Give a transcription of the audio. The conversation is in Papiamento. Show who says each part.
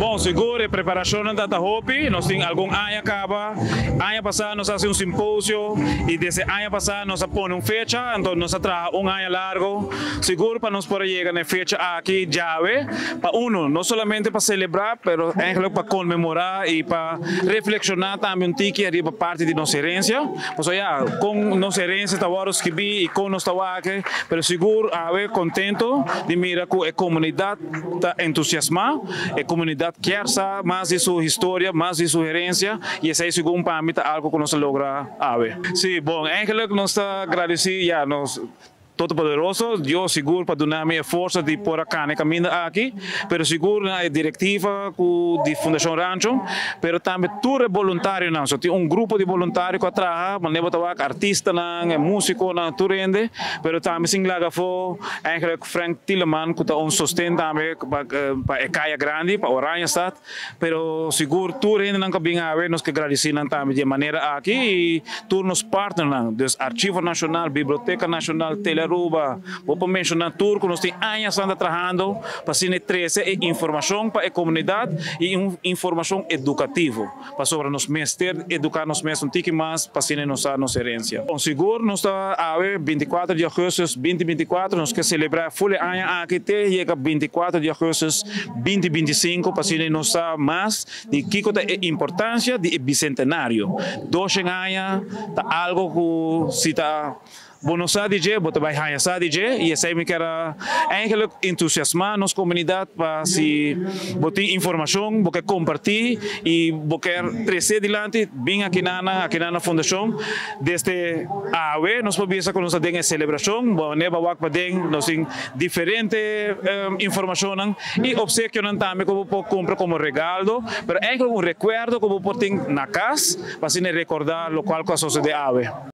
Speaker 1: Bon, sigur e preparacion ta hopi, nos tin algun aña caba. Aña pasa nos a haci un simposio y desde aña pasa nos a pone un fecha, anto nos a traha un aña largo, sigur pa nos por yega na e fecha aki djawe, pa uno, no solamente pa celebra, pero eigenlijk pa conmemora y pa reflexiona tambe un tiki ariba parti di nos herencia. Pasobra ya, con nos herencia ta wordo skibi y con nos ta wak, pero sigur awe contento di mira cu e comunidad ta entusiasma, e comunidad kier sa mas di su historia, mas di su herencia y esey segun pa mi ta algo cu nos a logra awe. Si, bon, eigenlijk nos ta agradeci ya nos Todopoderoso, Dios sigur pa duna mi e forsa di por a cana e caminda aki, pero sigur na e directiva cu di Fundacion Rancho, pero tambe tur e boluntarionan. So tin un grupo di boluntario cu a traha, manera bo ta wak artistanan, e musiconan, tur hende, pero tambe sin laga afo eigenlijk Frank Tieleman cu ta un sosten tambe pa e Caya Grandi, pa Oranjestad. Pero sigur tur hendenan ku a bin awe nos ke gradisí nan tambe di e manera aki i tur nos partnernan, dus Archivo Nashonal, Biblioteka Nashonal, Telearuba, bo por menshoná tur ku nos tin añasnan ta trahando pa asina e trese e informashon pa e komunidat i un informashon edukativo pasobra nos mester eduká nos mes un tiki mas pa asina nos sa nos herensia. Bon sigur nos ta awe 24 di augustus 2024 nos ke selebrá ful e aña aki te yega 24 di augustus 2025 pa asina nos sa mas di kiko ta e importancia di e bicentenario. 200 aña ta algo cu si ta bo no sa di dje, bo ta bay haya sa di dje y esey mi kier a eigenlijk entusiasma nos comunidad pa si bo tin informacion bo ke comparti y bo kier trece dilanti bin akinana, akinana fundacion. Desde awe nos por bisa cu nos ta den e celebracion, bo neba wak paden nos tin Diferente informashonnan i opsekionan tambe ku bo por kumpra komo regaldo, pero eigenlijk un rekuerdo ku bo por tin na kas pa asina rekordá lokual ku a sosodé awe.